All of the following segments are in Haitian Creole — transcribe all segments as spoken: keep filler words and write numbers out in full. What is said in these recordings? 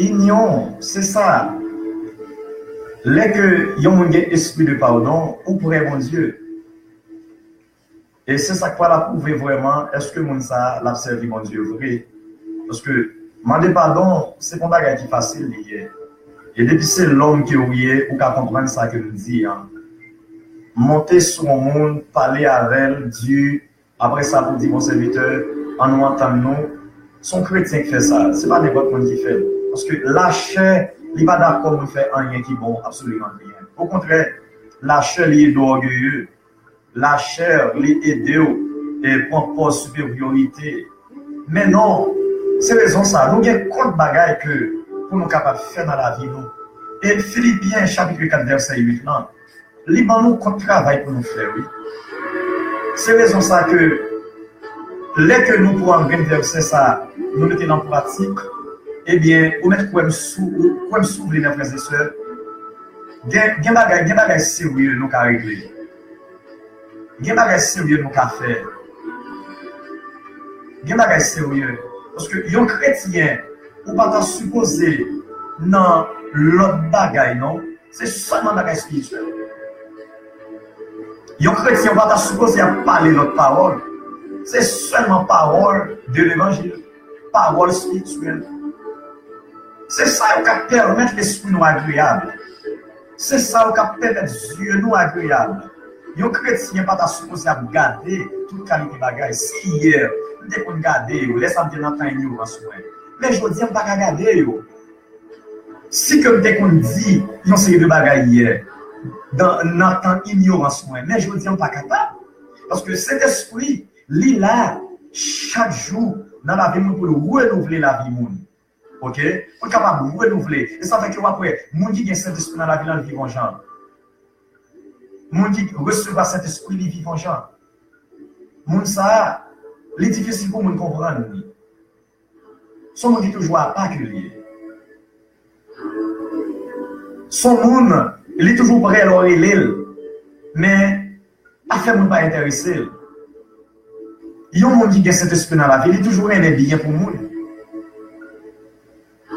Inyon, se sa. Lè ke yon moun gen espri de padon, ou prè Bondye. E se sa k pral apwouve vrèman èske moun sa a l ap sèvi Bondye vre. Paske mande padon, se pa yon bagay ki fasil li ye. E depi se lòm ke ou ye, ou ka konprann sa ke m di an. Monte sou yon moun, pale avè l, di, apre sa pou di, bon sèvitè, ann nou antann nou. Se yon kretyen k fè sa. Se pa nenpòt moun ki fè l. Paske lachè, li pa dakò moun fè anyen ki bon, absoliman anyen. Okontrè, lachè, li ede w ògeye. Lachè, li ede w e pran pòz siperyorite. Men non, se rezon sa, nou gen kont bagay ke pou nou kapab fè nan lavi nou. E Filipyen chapit kat vèsè uit lan, li ban nou kont travay pou nou fè, wi. Se rezon sa ke lè ke nou pran grenn vèsè sa, nou mete l an pratik, ebyen, ou mèt kwè m si w, ou kwè m si w vle, mè frè e sè, gen, gen bagay, gen bagay serye nou ka regle. Gen bagay serye nou ka fè. Gen bagay serye. Paske yon kretyen, ou pa ta sipoze nan lòt bagay, non. Se sèlman bagay espirityèl. Yon kretyen, ou pa ta sipoze ap pale lòt pawòl. Se sèlman pawòl de levanjil. Pawòl espirityèl. Se sa yo k ap pèmèt lespri nou agreyab. Se sa yo k ap pèmèt zye nou agreyab. Yon kretyen pa ta sipoze ap gade tout kalite bagay. Si yè, m te konn gade yo, lè sa m te nan tan inyorans mwen. Men jodi a, m pa ka gade yo. Si ke m te konn di yon seri de bagay yè, dan, nan tan inyorans mwen, men jodi a, m pa kapab. Paske Sentespri, li la chak jou nan lavi moun pou l renouvle lavi moun. Oke? Pou l kapab renouvle. E sa fè ke w ap wè, moun ki gen Sentespri nan lavi l, li viv yon jan. Moun ki resevwa Sentespri, li viv yon jan. Moun sa a, li difisil pou moun konprann li. Se yon moun ki toujou apa ke li ye. Se yon moun, li toujou prè lè w rele l. Men, afè moun pa enterese l. Yon moun ki gen Sentespri nan lavi, li toujou renmen byen pou moun.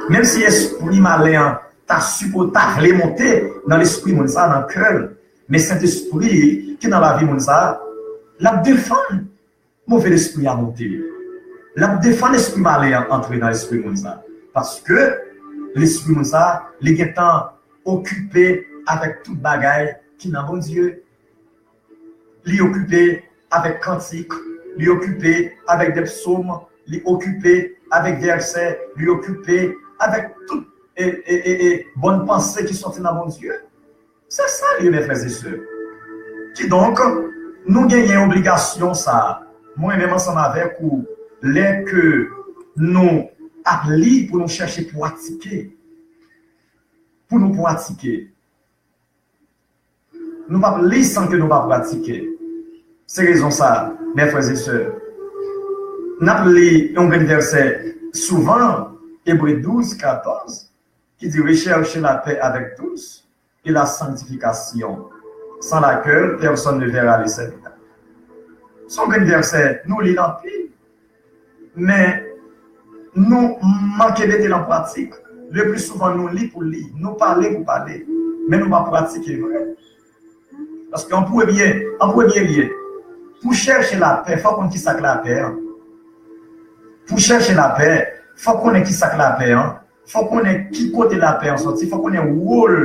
Menm si espri malen an ta sipo, ta vle monte nan lespri moun sa, nan kè l, men Sentespri ki nan lavi moun sa, l ap defann move lespri a monte. L ap defann espri malen an antre nan lespri moun sa. Paske lespri moun sa, li gentan okipe avèk tout bagay ki nan Bondye. Li okipe avèk kantik, li okipe avèk de psaume, li okipe avèk vèsè, li okipe avèk tout e, e, e, e, bòn panse ki sòti nan Bondye. Se sa li ye, mè frè e sè. Kidonk, nou genyen obligasyon sa a. Mwen menm ansanm avèk ou, lè ke nou ap li pou nou chèche pratike, pou nou pratike. Nou p ap li san ke nou pa pratike. Se rezon sa a, mè frè e sè, n ap li yon grenn vèsè souvan, Ebre douz, katòz, ki di, recherchez la paix avec tous et la sanctification, sans laquelle personne ne verra le Seigneur. Se yon grenn vèsè, nou li l anpil, men nou manke mete l an pratik. Le pli souvan, nou li pou li, nou pale pou pale, men nou pa pratike vre. Paske an premye, an premye lye, pou chèche lapè, fò w konn ki sa k lapè an. Pou chèche lapè, fò w konnen ki sa k lapè an. Fò w konnen ki kote lapè an sòti, fò w konnen wòl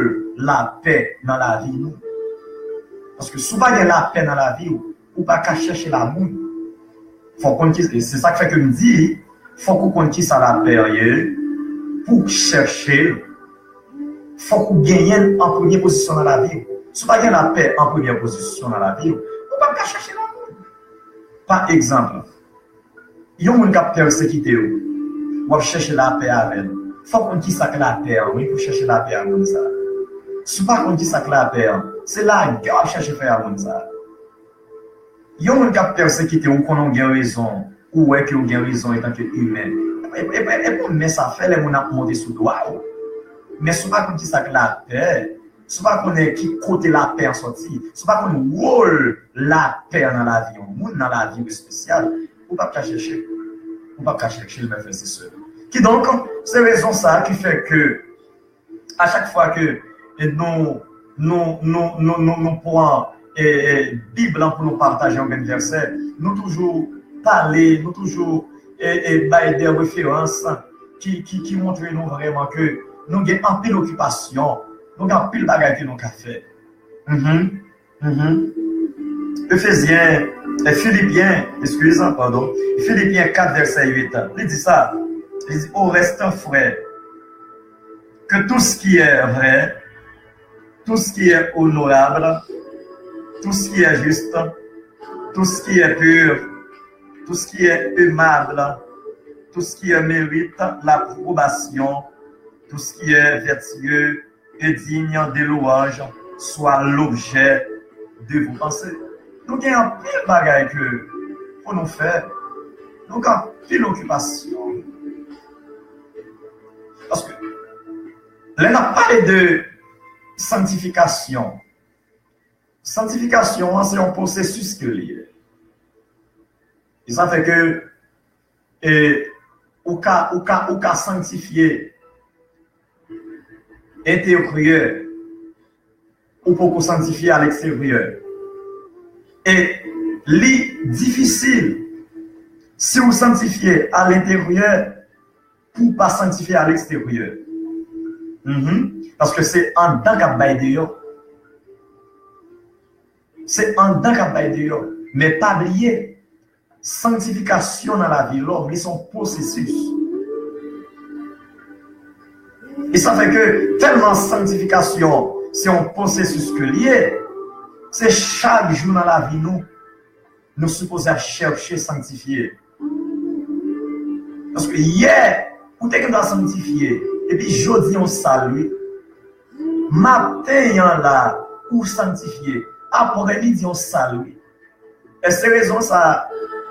lapè nan lavi nou. Paske si w pa gen lapè nan lavi w, ou pa ka chèche lamoun. Fò w konn ki, se sa k fè ke m di, fòk ou konn ki sa lapè an ye, pou w chèche l. Fòk ou genyen l an premye pozisyon nan lavi w. Si w pa gen lapè an premye pozisyon nan lavi w, ou p ap ka chèche lamoun. Pa egzanp, yon moun k ap pèsekite w, w ap chèche lapè avè l. Fò w konn ki sa k lapè an, wi, pou w chèche lapè a moun sa a. Si w pa konn ki sa k lapè an, se lagè w ap chèche fè a moun sa a. Yon moun k ap pèsekite w, ou konnen w gen rezon, ou wè ke w gen rezon etanke imen. E, e, e, e pa yon mès afè lè moun ap monte sou dwa w. Men si w pa konn ki sa k lapè, si w pa konnen ki kote lapè an sòti, si w pa konn wòl lapè an nan lavi yon moun, nan lavi w espesyal, ou p ap ka chèche l. Ou p ap ka chèche l, mè frè e sè. Kidonk, se rezon sa a ki fè ke a chak fwa ke, e, nou, nou, nou, nou, nou, nou pran, e, e, Bib lan pou nou pataje yon grenn vèsè, nou toujou pale, nou toujou, e, e, bay de referans ki, ki, ki montre nou vrèman ke nou gen anpil okipasyon, nou gen anpil bagay ke nou ka fè. Mhm. Mhm. Efezyen, e, Filipyen, eskize, padon. Filipyen kat vèsè uit, li di sa. Li di, au reste, frères, que tout ce qui est vrai, tout ce qui est honorable, tout ce qui est juste, tout ce qui est pur, tout ce qui est aimable, tout ce qui mérite l'approbation, tout ce qui est vertueux et digne de louange soit l'objet de vos pensées. Nou gen anpil bagay ke pou nou fè. Nou gen anpil okipasyon. Paske lè n ap pale de sanktifikasyon, sanktifikasyon an se yon pwosesis ke li ye. E sa fè ke, e, ou ka, ou ka, ou ka sanktifye enteryè, ou poko sanktifye a leksteryè. E li difisil si ou sanktifye a lenteryè pou w pa sanktifye a leksteryè. Mhm. Paske se anndan k ap bay deyò. Se anndan k ap bay deyò. Men pa bliye, sanktifikasyon nan lavi lòm, li se yon pwosesis. E sa fè ke tèlman sanktifikasyon se yon pwosesis ke li ye, se chak jou nan lavi nou, nou sipoze ap chèche sanktifye. Paske yè, ou te gen dwa sanktifye, epi jodi yon sal wi. Maten an la, ou sanktifye. Aprè midi yon sal wi. E se rezon sa,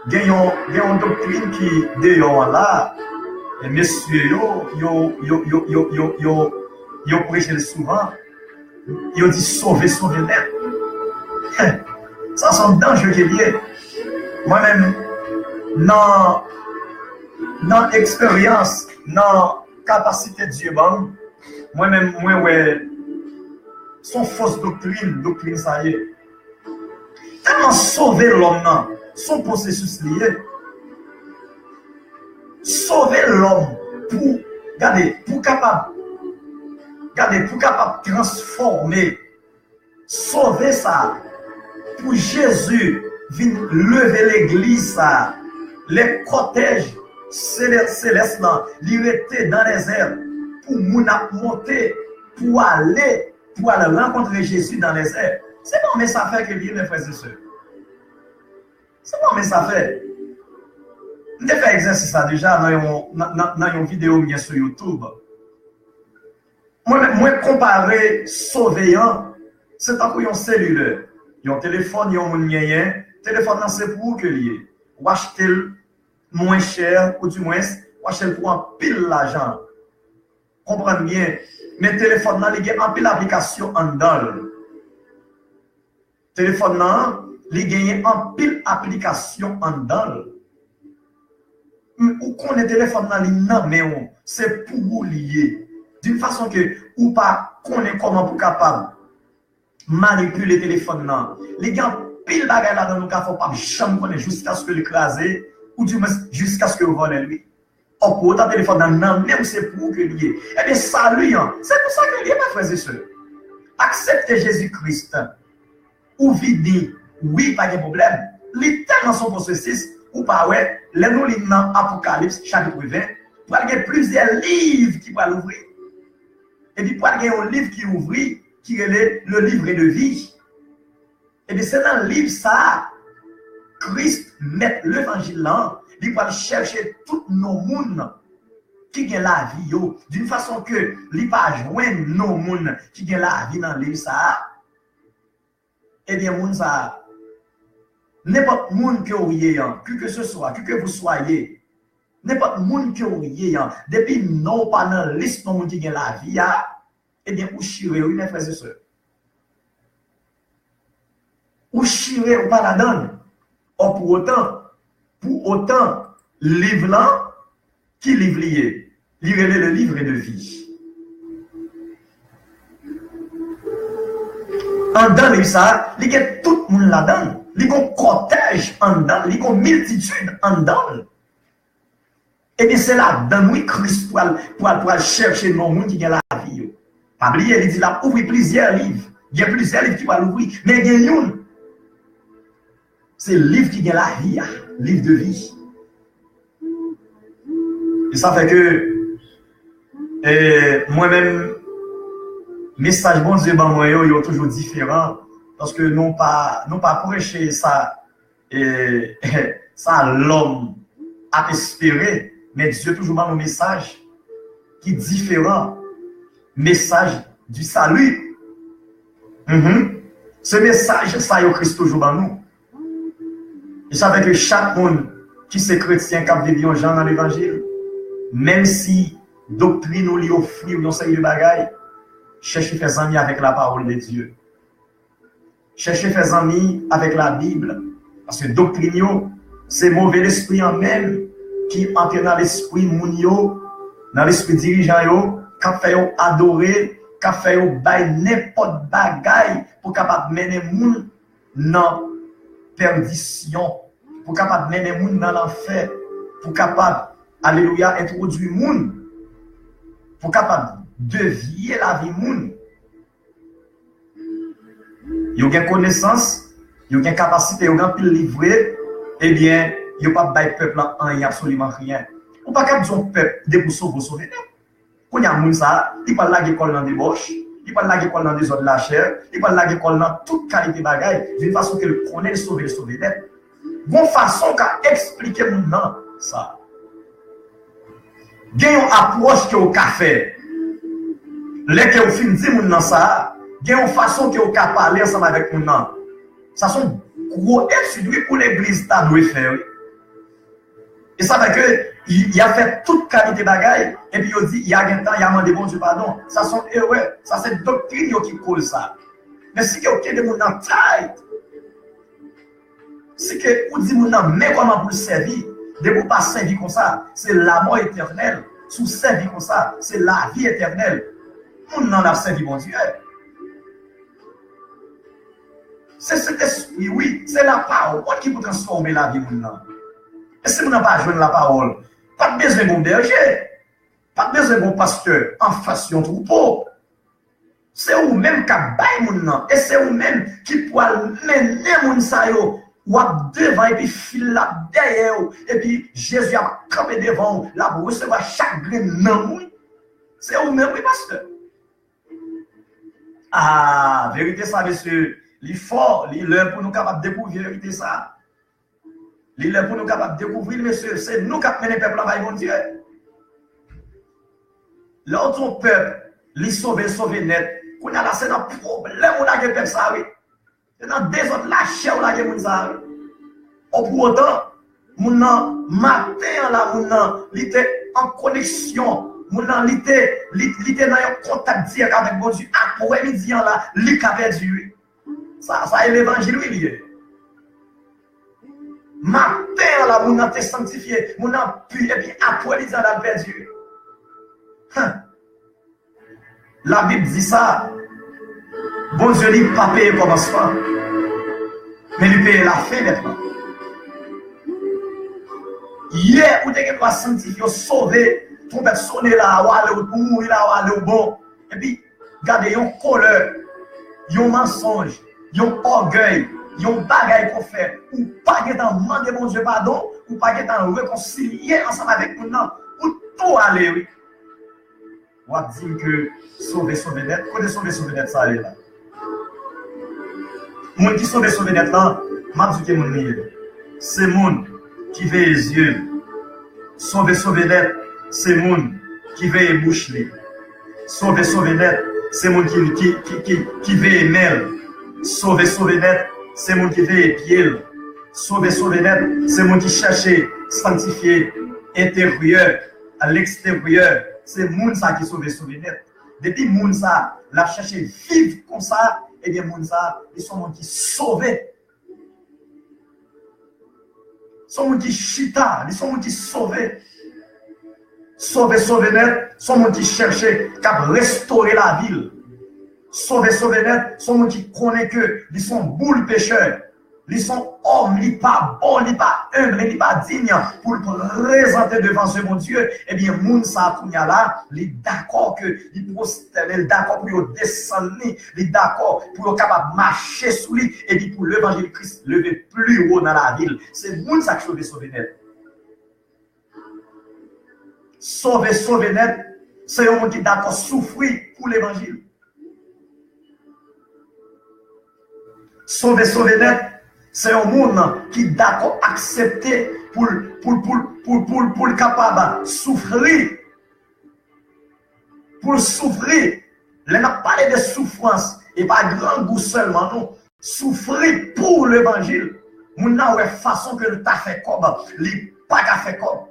gen yon, gen yon doktrin ki deyò an la, e mesye yo, yo, yo preche l souvan. Yo di sove, sove nèt. Sa se yon danje ke l ye. Mwen menm, nan, nan eksperyans, nan kapasite Dye ban m, mwen menm, mwen wè se yon fos doktrin, doktrin sa ye. Tèlman sove lòm nan, se yon pwosesis li ye. Sove lòm pou, gade, pou kapab, gade, pou kapab transfòme, sove sa, pou Jezi vin leve legliz sa, lè kòtèj selès, selès lan, li rete dan lèzè, pou moun ap monte, pou ale, pou al rankontre Jezi dan lèzè. Se pa yon mens afè ke li ye, mes frères et sœurs. Se pa yon mens afè. M te fè egzèsis la deja nan yon, nan, nan, nan yon videyo m gen sou YouTube. Mwen menm, mwen konpare sove an, se tankou yon selilè. Yon telefòn, yon moun genyen, telefòn nan se pou ou ke li ye. Ou achte l mwen chè, ou dimwens, ou achte l pou anpil lajan. Konprann byen, men telefòn nan, li gen anpil aplikasyon anndan l. Telefòn nan, li genyen anpil aplikasyon anndan l. M, ou konnen telefòn nan, li nan men w, se pou ou li ye. D'une façon ke ou pa konnen kòman pou kapab manipile telefòn nan. Li gen anpil bagay ladan l ou ka fè, ou p ap janm konnen jiskaske li kraze, ou dimwens jiskaske yo vòlè l wi. Ò, pou otan telefòn nan nan men w, se pou ou ke li ye. Ebyen, sali an, se pou sa ke li ye, mes frères et sœurs. Aksepte Jezi Kris. Ou vini, wi, pa gen pwoblèm. Li tèlman se yon pwosesis, ou pa wè, lè nou li nan Apokalips, chapit ven, pral gen plizyè liv ki pral ouvri. Epi pral gen yon liv ki ouvri, ki rele le livre de vie. Ebyen, se nan liv sa a, Kris, mèt levanjil lan, li pral chèche tout non moun ki gen lavi yo, d'une façon ke li pa jwenn non moun ki gen lavi nan liv sa a. Ebyen, moun sa a, nenpòt moun ke w ye an, qui que ce soit, qui que vous soyez, nenpòt moun ke w ye an, depi non w pa nan lis non moun ki gen lavi a, ebyen, ou chire wi, mes frères et sœurs. Ou chire, ou pa ladan l. Ò, pou otan, pou otan, liv lan, ki liv li ye? Li rele le livre de vie. Anndan liv sa a, li gen tout moun ladan l. Li gon kòtèj anndan l, li gon miltitid anndan l. Ebyen, se ladan l, wi, Kris pral, pral, pral chèche non moun ki gen lavi yo. Pa bliye, li di l ap ouvri plizyè liv. Gen plizyè liv ki pral ouvri, men gen youn. Se liv ki gen lavi a, liv de vi. E sa fè ke, e, mwen menm, mesaj Bondye ban mwen yo, yo toujou diferan. Paske nou pa, nou pa preche sa, e, sa lòm ap espere, men Dye toujou ban nou mesaj ki diferan. Mesaj du salut. Mhm. Se mesaj sa yo Kris toujou ban nou. E sa fè ke chak moun ki se kretyen, k ap viv yon jan nan levanjil, menm si doktrin ou li ofri w yon seri de bagay, chèche fè zanmi avèk la parole de Dieu. Chèche fè zanmi avèk Labib. Paske doktrin yo, se move lespri an menm ki antre nan lespri moun yo, nan lespri dirijan yo, k ap fè yo adore, k ap fè yo bay nenpòt bagay pou kapab mennen moun nan pèdisyon, pou kapab mennen moun nan lanfè, pou kapab, alelouya, entwodui moun, pou kapab devye lavi moun. Yo gen konesans, yo gen kapasite, yo gen anpil liv vre, ebyen, yo p ap bay pèp lan anyen, absoliman anyen. Ou pa kab di yon pèp depi w sove, w sove nèt. Kounye a, moun sa a, li pral lage kò l nan debòch, li pral lage kò l nan dezòd lachè, li pral lage kò l nan tout kalite bagay, d'une façon ke l konnen l sove, l sove nèt. Gon fason w ka eksplike moun nan sa. Gen yon apwòch ke w ka fè. Lè ke w fin di moun nan sa, gen yon fason ke w ka pale ansanm avèk moun nan. Sa se yon gwo etid, wi, pou legliz ta dwe fè, wi. E sa fè ke y, y a fè tout kalite bagay, epi yo di, y a gentan, y a mande Bondye padon. Sa se yon erè. Sa se doktrin yo ki koz sa. Men si ke w kenbe moun nan tight, si ke ou di moun nan men kòman pou l sèvi, depi w pa sèvi konsa, se lamò etènèl. Si w sèvi konsa, se lavi etènèl. Moun nan ap sèvi Bondye. Se Sentespri, wi. Se lapawòl ki pou transfòme lavi moun nan. E si moun nan pa jwenn lapawòl, pa t bezwen gon bèje. Pa t bezwen gon pastè anfas yon twoupo. Se ou menm k ap bay moun nan. E se ou menm ki pral mennen moun sa yo. W ap devan epi fil la ap dèyè w. Epi Jezi ap kanpe devan w. L ap resevwa chak grenn nanm, wi. Se ou menm, wi, pastè. Ah, verite sa, mesye, li fò, li lè pou nou kapab dekouvri verite sa. Li lè pou nou kapab dekouvri l, mesye. Se nou k ap mennen pèp la bay Bondye. Lè w di yon pèp, li sove, l sove nèt. Kounye a la, se nan pwoblèm ou lage pèp sa, wi. Se nan dezòd lachè ou lage moun sa, wi. Ou pou otan, moun nan, maten an la, moun nan, li te an koneksyon. Moun nan, li te, li, li te nan yon kontak dirèk avèk Bondye. Aprè midi an la, li ka pèdi, wi. Sa, sa e levanjil, wi, li ye. Maten an la, moun nan te sanktifye, moun nan pi, epi aprè midi an la, l pèdi, wi. Hen. Labib di sa, Bondye li pa peye kòmansman, men li peye lafen nèt la. Yè, ou te gen dwa sanktifye, w sove, twonpèt sone la, w ale, ou mouri la, w ale, w bon. Epi, gade yon kolè, yon mansonj, yon ògèy, yon bagay ke w fè, ou pa gentan mande Bondye padon, ou pa gentan rekonsilye ansanm avèk moun nan, ou tou ale, wi. W ap di m ke sove, sove nèt. Kote sove, sove nèt sa ye la? Moun ki sove, sove nèt lan, m ap di w ki moun li ye. Se moun ki veye zye l. Sove, sove nèt, se moun ki veye bouch li. Sove, sove nèt, se moun ki, ki, ki, ki, ki veye men l. Sove, sove nèt, se moun ki veye pye l. Sove, sove nèt, se moun ki chèche sanktifye enteryè, a leksteryè. Se moun sa ki sove, sove nèt. Depi moun sa, l ap chèche viv konsa, ebyen, moun sa, li se yon moun ki sove. Se yon moun ki chita, li se yon moun ki sove. Sove, sove nèt, se yon moun ki chèche, k ap restore lavi l. Sove, sove nèt, se yon moun ki konnen ke li se yon boul pechè. Li se yon òm, li pa bon, li pa enb, li pa diy pou l prezante devan zye Bondye. Ebyen, moun sa a kounye a la, li dakò ke li pwostène, li dakò pou yo desann li, li dakò pou yo kapab mache sou li, epi pou levanjil Kris leve pli wo nan lavi l. Se moun sa k sove, sove nèt. Sove, sove nèt, se yon moun ki dakò soufri pou levanjil. Sove, sove nèt, se yon moun ki dakò aksepte pou l, pou l, pou l, pou l, pou l, pou l kapab soufri. Pou l soufri. Lè n ap pale de soufrans, e pa grangou sèlman, non. Soufri pou levanjil. Moun nan wè fason ke l ta fè kòb, li pa ka fè kòb.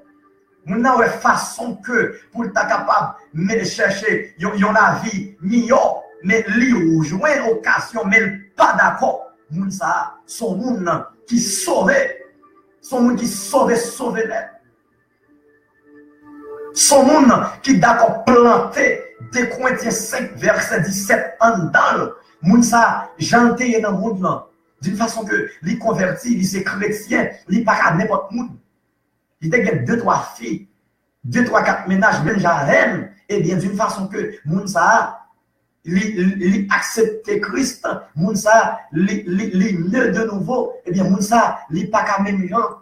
Moun nan wè fason ke pou l ta kapab mennen chèche yon, yon lavi miyò, men li jwenn okazyon, men l pa dakò. Moun sa a, se yon moun ki sove. Se yon moun ki sove, sove nèt. Se yon moun ki dakò plante de Korentyen senk vèsè disèt anndan l. Moun sa a, jan l te ye nan mond lan, d'une façon ke li konvèti, li se kretyen, li pa ka nenpòt moun. Li te gen de, twa fi, de, twa, kat mennaj, menm jan avè m, ebyen, d'une façon ke moun sa a, li, li, li aksepte Kris, moun sa a, li, li, li ne de nouvo, ebyen, moun sa a, li pa ka menm jan.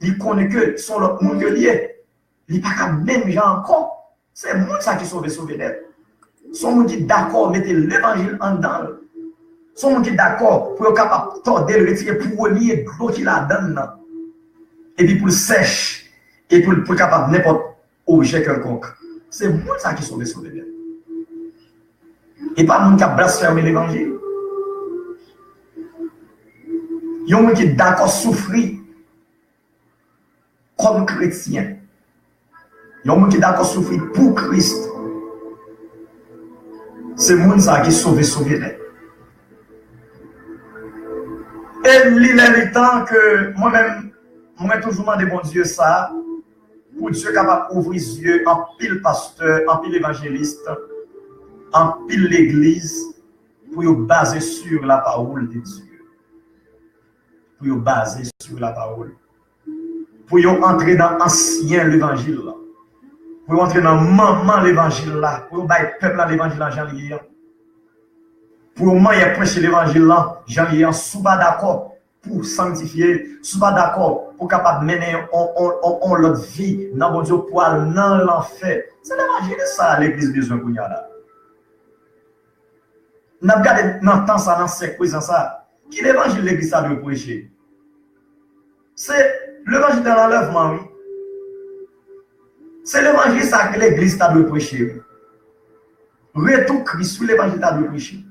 Li konnen ke se yon lòt moun ke li ye. Li pa ka menm jan ankò. Se moun sa ki sove, sove nèt. Se yon moun ki dakò mete levanjil anndan l. Se yon moun ki dakò pou yo kapab tòde l, retire premye dlo ki ladan l nan. Epi pou l sèch, epi pou l, pou l kapab nenpòt objè kèlkonk. Se moun sa ki sove, sove nèt. E pa moun k ap blasfème levanjil. Yon moun ki dakò soufri kòm kretyen. Yon moun ki dakò soufri pou Kris. Se moun sa a ki sove, sove nèt. E li lè li tan ke mwen menm, mwen toujou mande Bondye sa, pou Dye kapab ouvri zye anpil pastè, anpil evanjelis, anpil legliz, pou yo baze sur la parole de Dieu. Pou yo baze sur la parole. Pou yo antre nan ansyen levanjil la. Pou yo antre nan manman levanjil la. Pou yo bay pèp la levanjil la jan li ye an. Pou yo manyen preche levanjil la jan li ye an. Si w pa dakò pou sanktifye, si w pa dakò pou kapab mennen on, on, on, on lòt vi nan Bondye, pou al nan lanfè. Se levanjil sa legliz bezwen kounye a la. N ap gade nan tan sa, nan syèk prezan sa, ki levanjil legliz sa dwe preche? Se levanjil de lanlèvman, wi. Se levanjil sa ke legliz ta dwe preche, wi. Retou Kris, wi, levanjil ta dwe preche.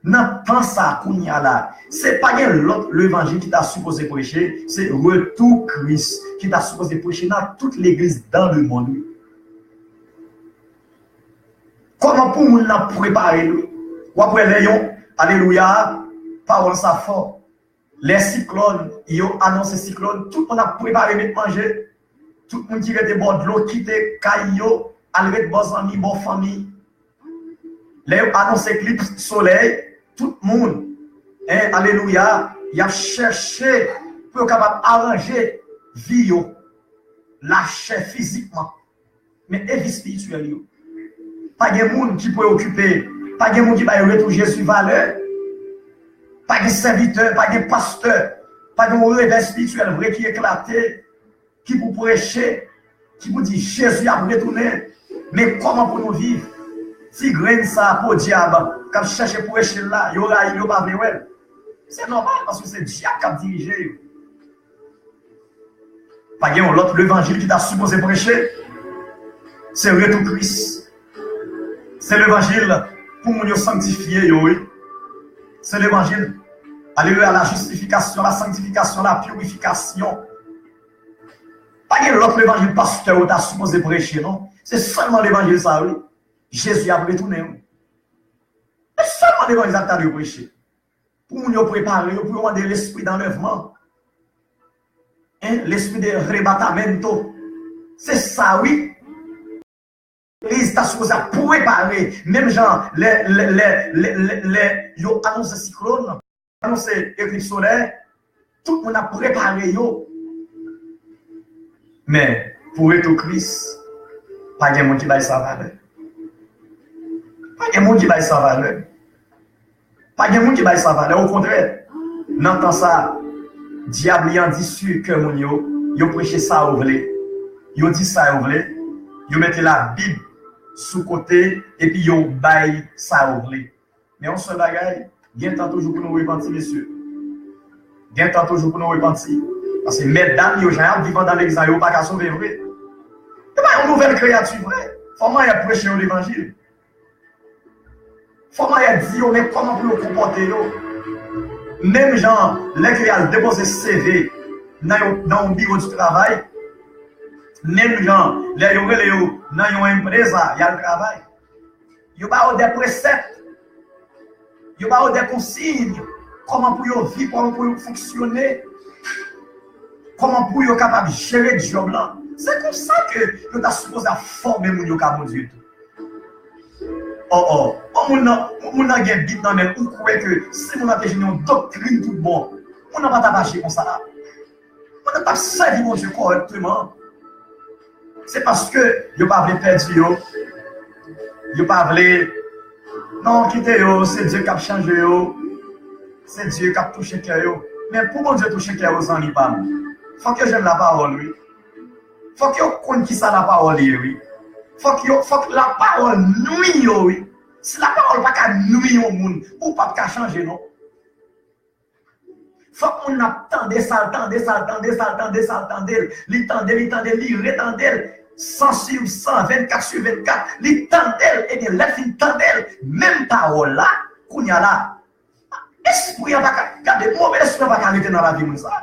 Nan tan sa, kounye a la, se pa gen lòt levanjil ki ta sipoze preche, se retou Kris ki ta sipoze preche nan tout legliz dans le monde, wi. Kòman pou moun nan prepare l, wi. W ap wè lè yon, alelouya, pawòl sa fò. Lè siklòn, yo anonse siklòn, tout moun ap prepare met manje. Tout moun ki rete bò dlo kite kay yo, al ret bò zanmi, bò fanmi. Lè yo anonse eklips solèy, tout moun, en, alelouya, y ap chèche pou yo kapab aranje vi yo, lachè, fizikman. Men e vi espirityèl yo? Pa gen moun ki preyokipe, pa gen moun ki bay retou Jezi valè, pa gen sèvitè, pa gen pastè, pa gen yon revè espirityèl vre ki eklate, ki pou preche, ki pou di Jezi ap retounen. Men kòman pou nou viv? Ti grenn sa podyab k ap chèche preche l la, yo rayi l, yo pa vle wè l. Se nòmal, paske se dyab k ap dirije yo. Pa gen yon lòt levanjil ki ta sipoze preche. Se retou Kris. Se levanjil pou moun yo sanktifye yo, wi. Se levanjil, alelouya, la justification, la sanctification, la purification. Pa gen lòt levanjil pastè yo ta sipoze preche, non. Se sèlman levanjil sa, wi. Jezi ap retounen, wi. Se sèlman levanjil sa ta dwe preche. Pou moun yo prepare yo, pou yo mande lespri d'enlèvement. Hein, lespri de arrebatamento. Se sa, wi. Kris ta sipoze ap prepare, menm jan lè, lè, lè, lè, lè, lè yo anonse siklòn, anonse eklips solè, tout moun ap prepare yo. Men, pou retou Kris, pa gen moun ki bay sa valè. Pa gen moun ki bay sa valè. Pa gen moun ki bay sa valè. Okontrè, nan tan sa, dyab li an di sou kè moun yo, yo preche sa yo vle, yo di sa yo vle, yo mete Labib sou kote, epi yo bay sa yo vle. Men yon sèl bagay, gen tan toujou pou nou repanti, mesye. Gen tan toujou pou nou repanti. Paske medam yo, jan y ap viv anndan legliz la, yo pa ka sove vre. Yo pa yon nouvèl kreyati vre. Fò mwen ap preche yo levanjil. Fò mwen ap di yo, men kòman pou yo konpòte yo. Menm jan, lè ke y al depoze C V nan yon, nan yon biwo di travay, menm jan, lè yo rele yo nan yon enpreza, y al travay. Yo ba yo de presèp. Yo ba yo de konsiy. Kòman pou yo viv, kòman pou yo fonksyone. Kòman pou yo kapab jere djòb lan. Se konsa ke yo ta sipoze ap fòme moun yo ka Bondye tou. Oh, oh. Bon, moun nan, moun nan gen Bib nan men l, ou kwè ke si moun nan te jwenn yon doktrin tout bon, moun nan pa t ap aji konsa la. Moun nan t ap sèvi Bondye kòrèkteman. Se paske yo pa vle pèdi yo. Yo pa vle. Non, kite yo, se Dye k ap chanje yo. Se Dye k ap touche kè yo. Men pou Bondye touche kè yo, zanmi pa m, fòk yo jwenn lapawòl, wi. Fòk yo konn kisa lapawòl ye, wi. Fòk yo, fòk lapawòl nwi yo, wi. Si lapawòl pa ka nwi yon moun, ou p ap ka chanje, non. Fòk moun nan ap tande sa l tande, sa l tande, sa l tande, sa l tande l. Li tande, li tande, li retande l. San sou san, vennkat sou vennkat, li tande l. Ebyen, lè l fin tande l, menm pawòl la, kounye a la, espri an pa ka, gade, move lespri an pa ka rete nan lavi moun sa.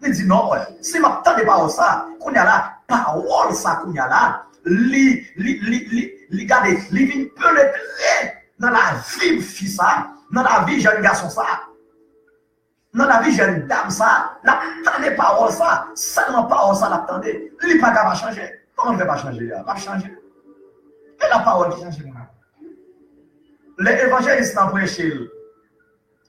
Li di, "Non, wè, si m ap tande pawòl sa, kounye a la, pawòl sa, kounye a la, li, li, li, li, li gade, li vin penetre nan lavi fi sa, nan lavi jèn gason sa, nan lavi jèn dam sa, l ap tande pawòl sa, sèlman pawòl sa l ap tande. Li pa ka pa chanje." Kòman l fè pa chanje a? L ap chanje. E lapawòl ki chanje moun nan. Lè evanjelis lan preche l,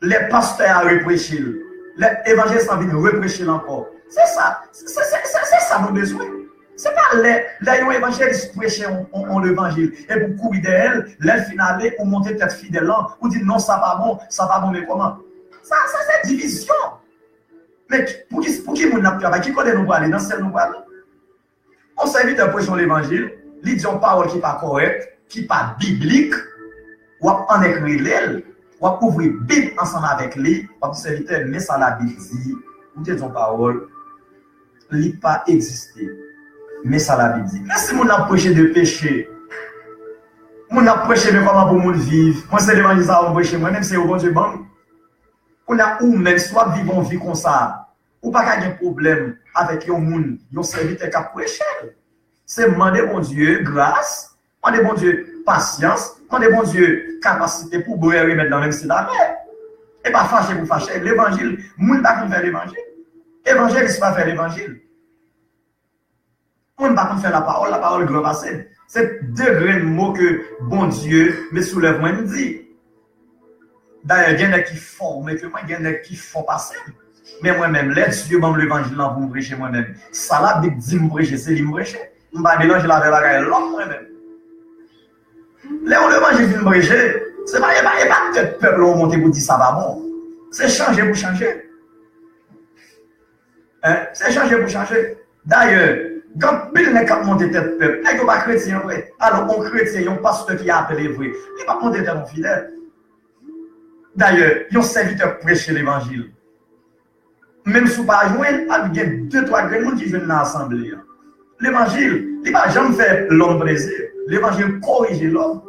lè pastè a repreche l, lè evanjelis lan vin repreche l ankò. Se sa, se, se, se, se sa nou bezwen. Se pa lè, lè yon evanjelis preche yon, yon, yon levanjil, epi w kouri dèyè l, lè l fin ale, ou monte tèt fidèl lan, ou di, "Non, sa pa bon, sa pa bon, men kòman?" Sa, sa se divizyon. Men ki, pou ki, pou ki moun n ap travay? Ki kote nou prale? Nan syèl nou prale? Yon sèvitè preche yon levanjil, li di yon pawòl ki pa kòrèk, ki pa biblik, w ap annèk rele l, w ap ouvri Bib ansanm avèk li, w ap di, "Sèvitè, men sa Labib di, ou te di yon pawòl, li pa egziste. Men sa Labib di." Men si moun nan ap preche de peche, moun nan ap preche de kòman pou moun viv, mwen se levanjil sa yo m preche, mwen menm se yo Bondye ban m. Kounye a ou menm, si w ap viv yon vi konsa, ou pa ka gen pwoblèm avèk yon moun, yon sèvitè k ap preche l. Se mande Bondye gras, mande Bondye pasyans, mande Bondye kapasite pou bwè remèd lan menm si l amè. E pa fache pou fache. Levanjil, moun pa konn fè levanjil. Evanjelis pa fè levanjil. Moun pa konn fè lapawòl, lapawòl gran pase m. Se de grenn mo ke Bondye met sou lèv mwen, m di. Dayè, gen nèg ki fò, men ke mwen, gen nèg ki fò pase m. Men mwen menm, lè Dye ban m levanjil lan pou m preche mwen menm, sa Labib di m preche, se li m preche. M pa melanje l avè bagay lòm mwen menm. Lè yon levanjil fin preche, se pa, e pa, e pa tèt pèp la ou monte pou di sa pa bon. Se chanje pou chanje. Hein? Se chanje pou chanje. Dayè, gen anpil nèg k ap monte tèt pèp. Nèg yo pa kretyen vre. Alò, yon kretyen, yon pastè ki aple vre, li p ap monte tèt yon fidèl. Dayè, yon sèvitè k preche levanjil, menm si w pa jwenn, ap gen de, twa grenn moun ki jwenn nan asanble a. Levanjil, li pa janm fè lòm plezi. Levanjil korije lòm.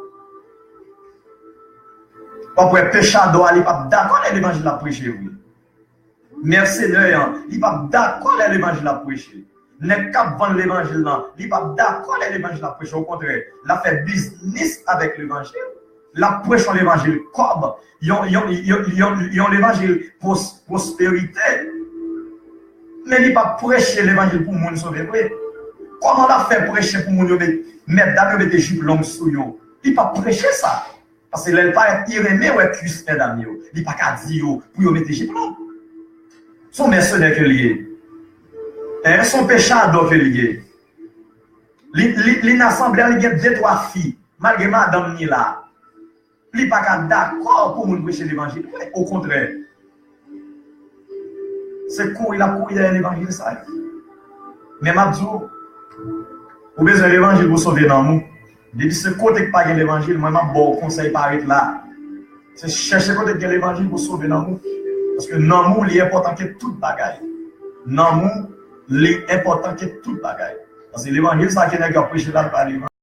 W ap wè pechadò a, li p ap dakò lè levanjil ap preche vre. Mèsenè an, li p ap dakò lè levanjil ap preche. Nèg k ap vann levanjil lan, li p ap dakò lè levanjil ap preche. Okontrè, l ap fè biznis avèk levanjil. L ap preche yon levanjil kòb, yon, yon, yon, yon, yon levanjil pwos-, pwosperite. Men li p ap preche levanjil pou moun sove vre. Kòman l ap fè preche pou moun yo met, Mèt dam yo mete jip long sou yo. Li p ap preche sa. Paske lè l parèt, li renmen wè kuis mèt dam yo. Li pa ka di yo pou yo mete jip long. Se yon mèsenè ke l ye. Hein, se yon pechadò ke l ye. Li, li, li nan asanble a, li gen de twa fi. Malgre madanm ni la, li pa ka dakò pou moun preche levanjil. Okontrè, se kouri l ap kouri dèyè levanjil sa yo. Men m ap di w, ou bezwen levanjil pou sove nanm ou. Depi se kote k pa gen levanjil, mwen m ap ba w konsèy pa ret la. Se chèche kote k gen levanjil pou sove nanm ou. Paske nanm ou li enpòtan ke tout bagay. Nanm ou li enpòtan ke tout bagay. Paske levanjil sa ke nèg yo ap preche la, l pa levanjil.